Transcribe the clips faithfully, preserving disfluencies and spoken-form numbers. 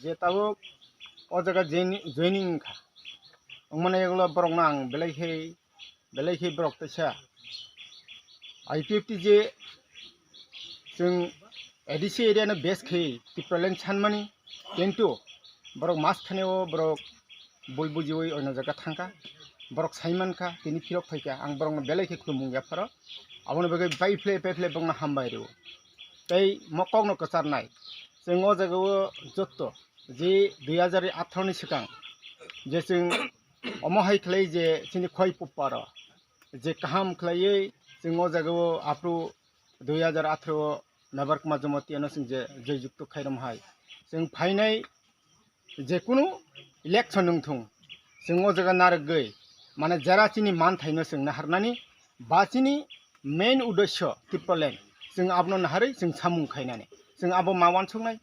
Je tabuk o jaga joini-, joining wngkha, wngmani yagulo borokno ang belai khe, belai khe borok teisa I P F T je chwng A D C area no base khe Tipraland sanmani, kintu borok mas khani o borok bul bujiwi oino jaga thangkha, borok sai mankha, tini phirok phaikha, ang borokno belai khe khulumung yapharo, aboni bagwi bai phle, bai phle borokno hambai rwo. Tei mo kokno kwcharnai, chwng o jaga o jotto je dui hajar atharo ni swkang je chwng omo hai khlai je chini khoi pupparo je kaham khlaiwi chwng o jaga o aphru dui hajar atharo o Mebar Kumar Jamatia no chwng je joyjukto khairom hai chwng phainai jekunu election wngthung, chwng o jaga narwgwi, mane jera chini manthaino chwng naharnani, ba chini main uddesyo Tipraland, chwng abono naharwi chwng samung khainani, chwng abo ma uansuknai.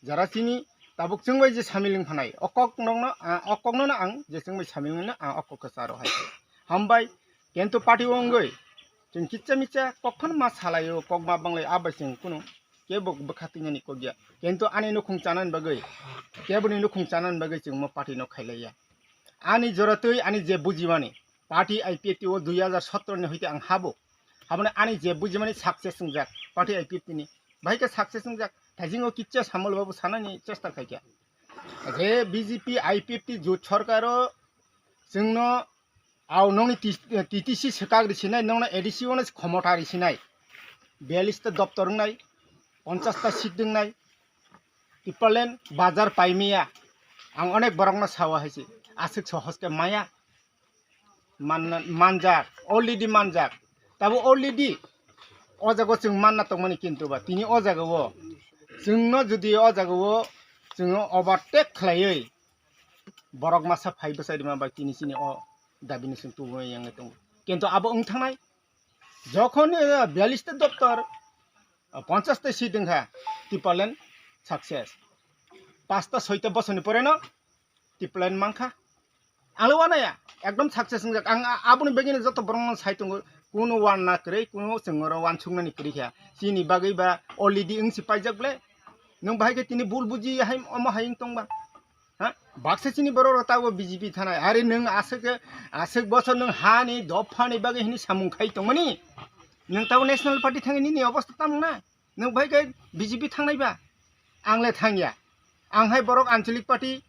Jara chini tabuk chwng bai je samil wng phanai, o kok nokno, ah, o kokno no ang je chwng bai samil wngno, ang o kok kwcharo hai. Hambai, kintu party o wngwi chwng kicha micha kok phano ma salaio, kok ma banglai, abai chwng kunu kebo bwkha twngnani kok ya. Kintu ani nukhung chanani bagwi, keboni nukhung chanani bagwi chwng mo party no khailaiya. Ani joratwi ani je bujimani, party I P F T o dui hajar sotoro ni hoite ang habo. Haboni ani je bujimani success wngjak, party I P F T ni. Bahai khe success wngjak, thaisingo kicha Samol babu sanani chesta khaikha. Je B J P I P F T jut sorkaro chwngno au nokni T T C swkak risinai, nokno A D C o no khomota risinai. Biyallis ta doptor wngnai, ponchas ta seat wngnai. Tipraland bazar paimaya. Ang onek borokno sawa haise. Aswk sohos khe maya. Man-, manjak, already manjak. Tabo already o jaga o chwng manna tongmani kintu ba tini o jaga o chwngno jodi o jaga o chwngno overtake khlaiwi borok masa phai bwchai rima bai tini chini o dabini chwng tubui yang tongo. Kintu abo wng thangnai jokhon, eh, biyallis ta doptor, eh, ponchas ta seat wngkha, Tipraland success. Pasta soita bosoni pore no Tipraland mankha. Ang le wanaya, ekdom success wngjak. Ang a-, aboni bagwino joto borokno sai tongo, kuno wanna kwrwi, kuno chwngno wansuknani kwrwi kha. Chini bagwi ba already wngsi paijak ble. Nwng bahai khe tini bul buji hai, omo hai wng tong ba. Ha? Baksa chini borok rok tabo B J P thanai. Are nwng aswk, aswk bosor nwng hani, dophani bagwi hini samung khai tongmani. Nwng tabo National Party thangwi nini obostha tamo na? Nwng bahai khe B J P thangnai ba? Ang le thangya. Ang hai borok Anchalik Party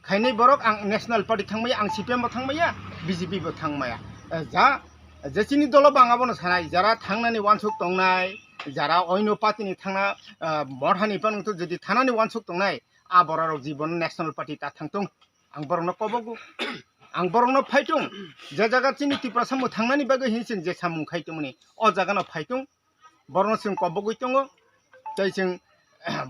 khainai borok, ang National Party thangmaya, ang C P M bo thangmaya, B J P bo thangmaya. Eh, ja, je chini dolo bang abono sanai, jara thangnani wansuk tongnai, jara oino party ni thangna, eh, morhani pano to jodi thanani wansuk tongnai, a borok rok jibon National Party ta thangtung. Ang borokno kobogo. Ang borokno phaitung. Je jaga chini Tiprasa mwthangnani bagwi hin chwng je samung khai tongmani, o jaga no phaitung. Borokno chwng kobogwi tongo. Tei chwng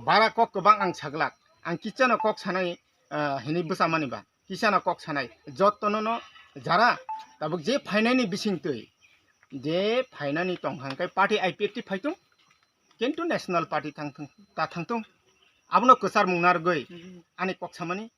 bara kok kwbang ang saglak. Ang kichano kok sanai, ah, hinwi bwchamani ba. Kichano kok sanai. Jottono no jara tabuk je phainani bisingtwi, je phainani tongkha hwnkhe party I P F T phaitung. Kintu National Party thangthung, ta thangtung. Abono kwcharmung narwgwi ani kok samani.